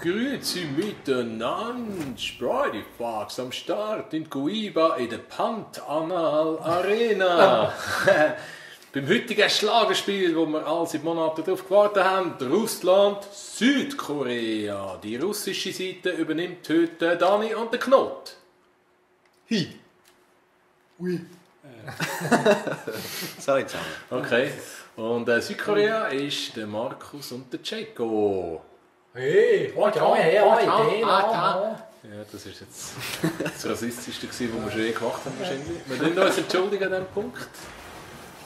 Grüezi miteinander, Sprite Fox am Start in Guiba in der Pantanal Arena. Beim heutigen Schlagerspiel, wo wir alle seit Monaten darauf gewartet haben, Russland, Südkorea. Die russische Seite übernimmt heute Dani und der Knot. Hi. Oui. Sorry zusammen. Okay. Und Südkorea ist der Markus und der Ceko. Hey, ja, das ist jetzt das Rassistischste, was wir schon je gemacht haben wahrscheinlich. Wir wollen uns entschuldigen an diesem Punkt.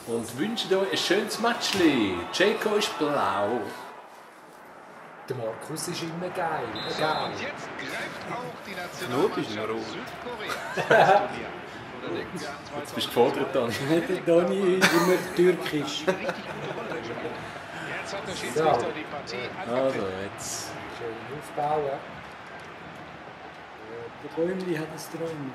Und wünschen euch ein schönes Matchli. Ceko ist blau. Der Markus ist immer geil. Und jetzt greift auch die Nationalmannschaft Südkorea. Jetzt bist du gefordert, Dani. Der Dani ist immer türkisch. Jetzt hat der Schiedsrichter die Partie Also, angepfiffen. jetzt. Schön aufbauen. Der Bäumli hat ein Träumchen.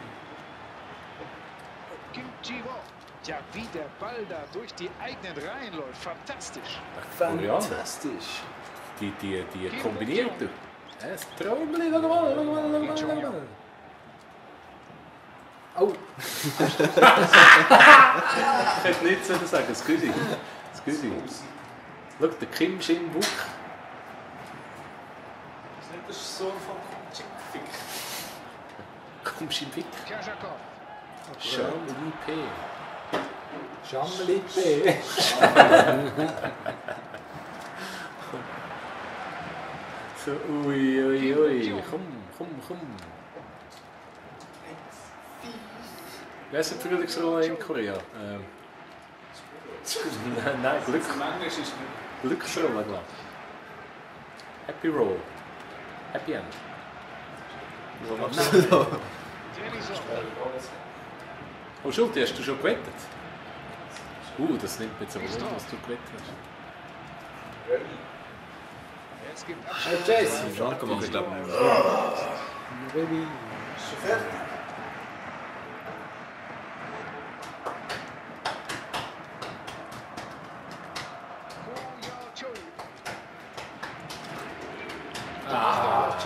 Kim Ji-won. Tja, wie der Ball da durch die eigenen Reihen läuft. Fantastisch. Fantastisch. Die kombiniert du. Das Träumchen, schau mal. Oh. Ich hätte nichts sagen sollen, das Güsi. Schau, der Kim Jin-wook. Das ist so von Kim Jin-wook. Kerschakov. Jean-Louis P. Schamlippe. So, ui. Komm. Wer ist die Frühlingsrolle in Korea? Nein, Glücksrolle, glaube ich. Happy Roll. Happy End. Oh, Schulte, hast du schon gewettet? Das nimmt mir jetzt aber wunder, was du gewettet hast. Jetzt gibt Hey Abstand. Jesse. Schalke mache ich glaube nicht mehr. Baby.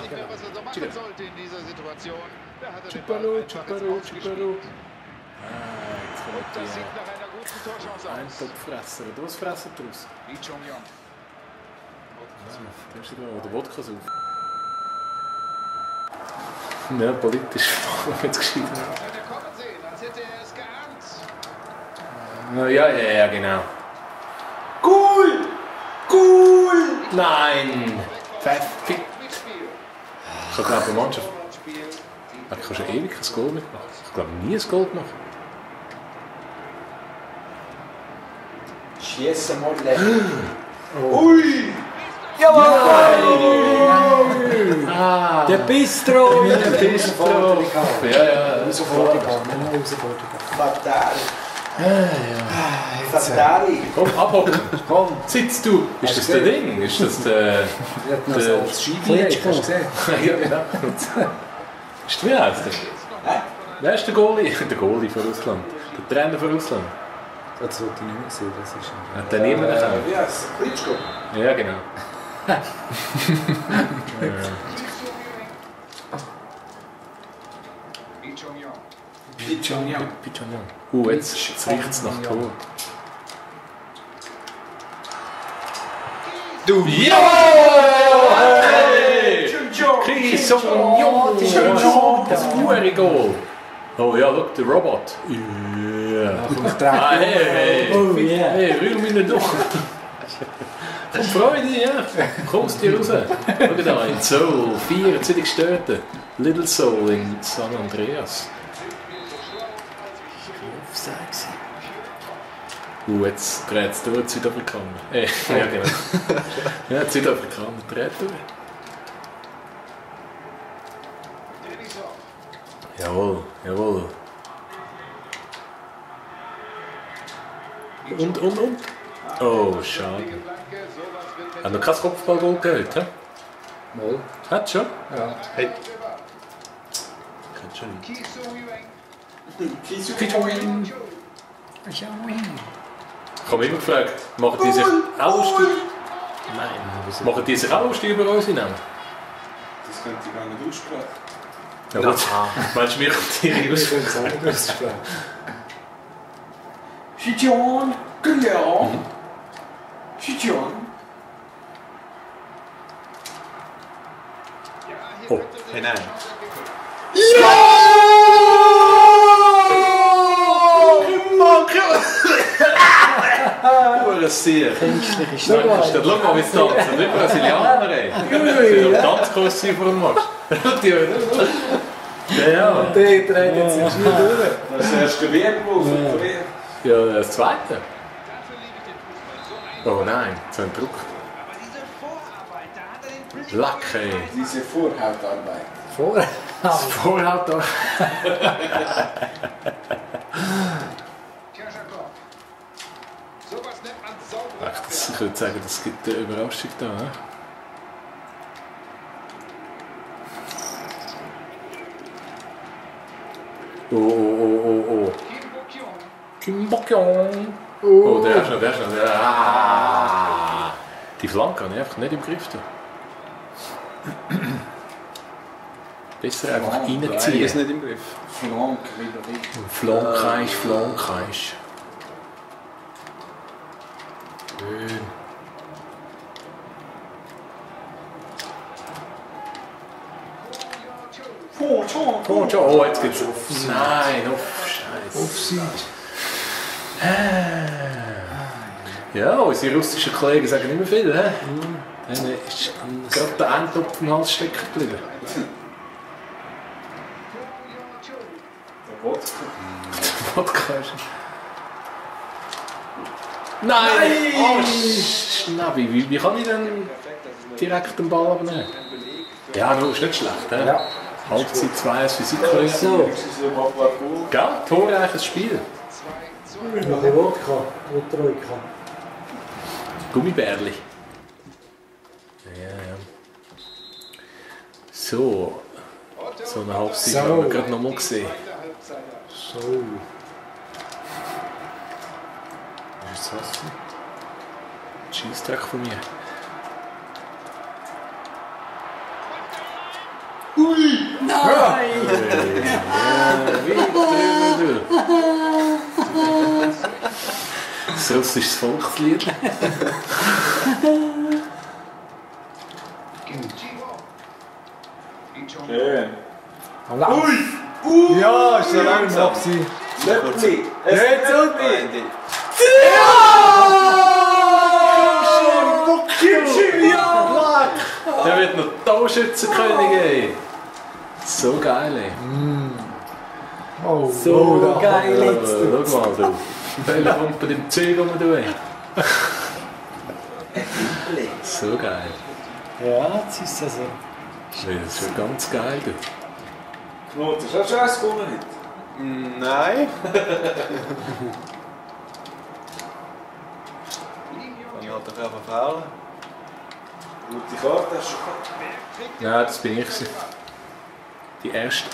Nicht mehr, was er so machen sollte in dieser Situation. Da hat er den Chiparo. Ball einfach ins Ausgespielt. Jetzt kommt Das sieht nach einer guten Torchance ein aus. Topfresser. Was fressen draus? Lee Chong-yong. Oder Wodka auf. Ja, politisch. Jetzt geschrieben. Kann er kommen sehen, als hätte er es geahnt. Ja, genau. Cool! Nein! Pfeffi. Mitspiel. Ich glaube, die Mannschaft. Spiel. Ich kann schon ewig ein Goal mitmachen. Ich glaube, nie ein Goal gemacht. Schiessen mal lecker. Ui! Jawohl! Der Bistro! Der Bistro! Ja. Fatali. Fatali. Komm, abhocken. Komm, sitzt du. Ist das der Ding? Ist das der... Das Skigelenk, hast du gesehen? Ja, genau. Ist der, wie heisst der? Wer ist der Goalie? Der Goalie von Russland. Der Trainer von Russland. Das sollte ich nicht mehr sehen, das ist Hat der niemand erkannt? Wie heißt es? Klitschko. Ja, genau. Lee Chong-yong. Pichonyan. Jetzt riecht es nach Tor. Du! Ja! Hey! Chris Song-Jong! Das Goal! Oh ja, schau, der Robot. Ja. Hey! Hey, rühr mich nicht durch! Komm, Freude, ja! Kommst dir raus! Schau da, in Seoul, 24 Städte. Little Seoul in San Andreas. Jetzt dreht es durch, Südafrikaner. Ja, genau. Ja, die Südafrikaner dreht durch. Jawohl. Und. Oh, schade. Hat noch kein Kopfballgoal gehört, hä? Mal. Hat schon? Ja. Hey. Kennt schon nicht. Ich habe immer gefragt, machen die sich auch lustig? Nein. Machen die sich auch lustig über uns hinein? Das könnte ich gar nicht aussprechen. Ja, gut. Meinst du, mir kommt die Ich raus? finde es auch nicht aussprechen. Chichon! Genau! Chichon! Oh. Hey, nein. Hure sehr. Künstliche Schau mal, wie es tanzen. Nicht Brasilianer, ey. Sie sind am Tanzkostüm vor dem Marsch. Ja. Und der dreht jetzt den Ski durch. Das ist der erste WM-Move von Korea. Ja, das zweite. Oh nein, so ein Druck. Lack, ey. Diese Vorhautarbeit. Vorher. Das Vorhaut da. Sowas nennt man sauber. Ich würde sagen, das gibt eine Überraschung da. Ne? Oh. Kim Bok-yong. Oh, der ist noch. Ah. Die Flanke habe ich einfach nicht im Griff. Da. Besser einfach reinziehen. Ist nicht im Griff. Flank wieder richtig. Flankreich. Schön. Oh, jetzt geht's auf. Nein, auf. Scheiße. Offside. Ja, unsere russischen Kollegen sagen nicht mehr viel. He? Dann ist gerade der Endtopf im Hals stecken geblieben. Der Wodka. Wodka ist. Nein! Oh, Schnabi, wie kann ich denn direkt den Ball abnehmen? Ja, du ist nicht schlecht. He? Ja. Halbzeit 2 für Südkorea. So. Das ist ein Applaus. Gell? Torreiches Spiel. Noch ein bisschen Wodka. Und Troika. Gummibärli. Ja. So eine Halbzeit So. haben wir gerade noch mal gesehen. So. Was ist das? Scheissdreck von mir. Das russisches Volkslied. Schön. Ja, ist ja lange noch gewesen. Löppli. Jetzt und Der wird noch Torschützenkönig, ey. So geil, ey. Oh, So geil jetzt. Schau mal, du. Welcher kommt bei dem Zeug um, du, ey. So geil. Ja, jetzt ist es so. Ey, das ist schon ganz geil, du. Knut, hast du auch schon eins gewonnen heute? Nein. Ich hatte doch einfach faulen. Gute Karte hast du schon gehabt. Ja, das bin ich. Die erste.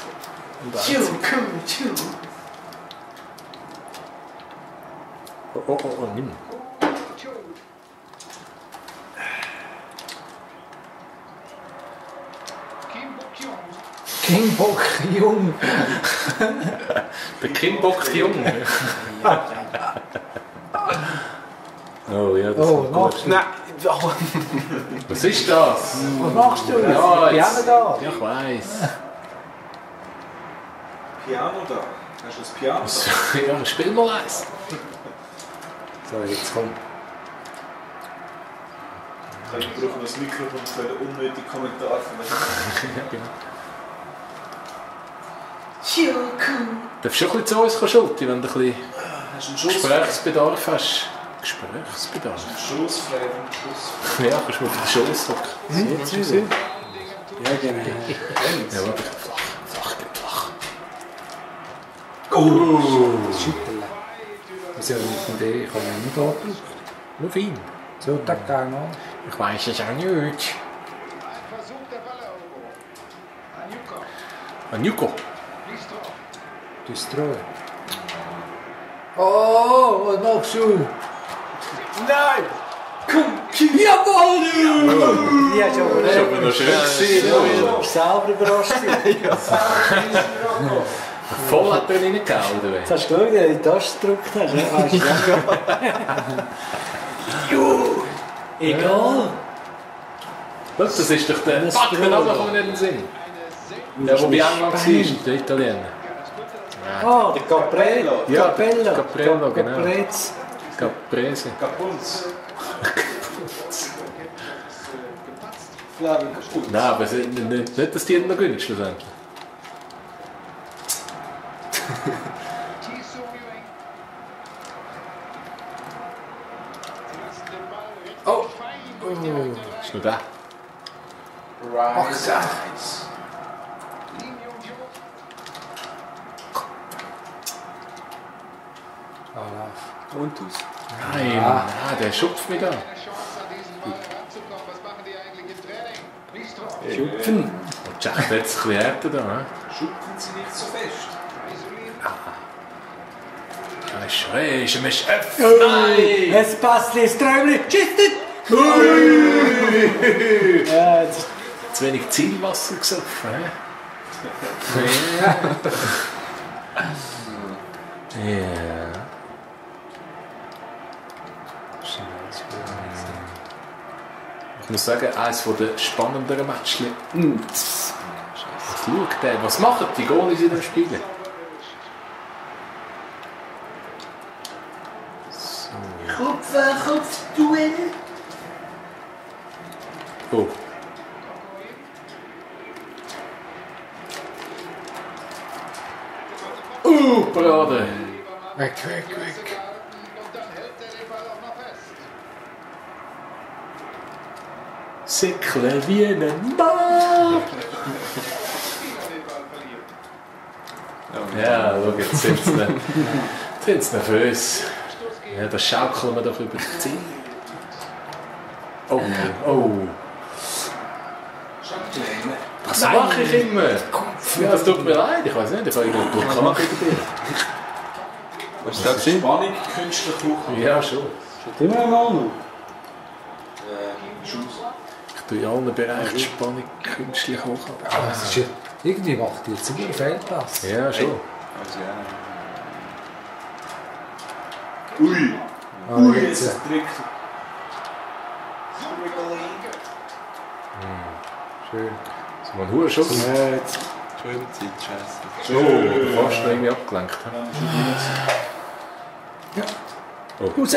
Und einzige. Oh, nimm. King Bock Jung. Der Kim bockt jung. Oh ja, das Oh, ist gut. machst du? Nein. Was ist das? Was machst du? Ja, Piano da. Ja, ich weiss. Piano da. Hast du das Piano da? Ja, spiel mal eins. So, jetzt kommt. Ich brauche das Mikrofon für den unnötigen Kommentar von der Ja, genau. Darfst du schon ein bisschen zu uns kommen, Schulti, wenn du ein bisschen Hast du einen Schuss? Gesprächsbedarf hast? Gesprächsbedarf? Schussfrei vom Schuss. Ja, kannst du mal auf den Schoss hocken. Jetzt ist es. Ja, genau. Ja, warte, flach. Das Schütteln. Das ist ja nicht von dir, ich habe ja nicht angebraucht. Nur fein. So, da kann man. Ich weiss es auch nicht. Versuch der Balleroberung. Anjuka. Anjuko. Destroy. Oh, was machst du? Nein! Jawohl! Die hast du aber Das war aber noch schön gewesen. Du bist selber überrascht. Voll hat er reingehauen, oder? Jetzt hast du geschaut, wie du die Taste gedrückt hast. Ne? Weißt du, jo! Egal. Schau, das ist doch der Fuck, der Name kommt mir nicht in den Sinn. Der, der bei England war, der Italiener. Ah, der Caprello. Ja, Capello. Caprello, genau. Caprez. Caprese. Kapunz. Nein, aber nicht dass die noch gewinnen, schlussendlich. Oh! Ist noch da. Ach, Und aus. Nein, der schupft mich da. Schupfen. Und Jack hat es ein bisschen härter da. Ne? Schupfen sie nicht so fest. Ist ein Chef. Nein! Es passt das Träumchen. Tschüss! Ja, jetzt Zu wenig Zielwasser gesoffen. Ja. Ich muss sagen, eines der spannenderen Matches. Was schaut der? Was machen die Goalies in dem Spiel? Kopf an Kopf Duell. Oh. Parade. Weg. Sickle wie ein Mann. Ja, schau, jetzt sind sie nervös. Ja, das schaukeln wir doch über die Ziel. Oh. Das mache ich immer. Ja, es tut mir leid, ich weiß nicht, ich habe irgendwo Vulkan gegen dich. Was ist das gewesen? Spannung, künstlich hoch. Ja, schon. Schaut immer einmal noch. Ich tue in allen Bereichen die Spannung künstlich hoch. Aber es ist ja, irgendwie macht die jetzt immer einen Fehlpass. Ja, schon. Also, ja. Ui, Jetzt. es ist Trick. Schön. So ein hoher Schuss. Jetzt. Schöne Zeit, scheiße. Oh, fast noch irgendwie abgelenkt. Raus! Oh, Gott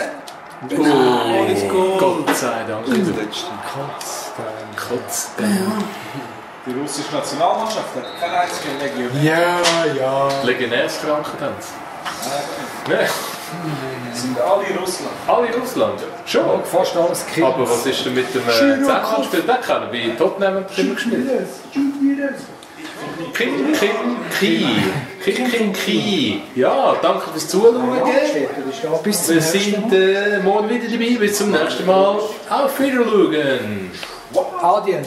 sei Dank. Das letzte. Kotz. Die russische Nationalmannschaft hat keine einzige Legion. Ja. Legionärskrankheit haben sie. Ne? Sind alle Russland. Alle Russland. Schon. Fast alles Kind. Aber was ist denn mit dem Zentrenspiel? Den kennen wir bei Tottenham immer gespielt. King. Ja, danke fürs Zuschauen. Bis Wir sind morgen wieder dabei. Bis zum nächsten Mal. Auf Wiedersehen. Adien.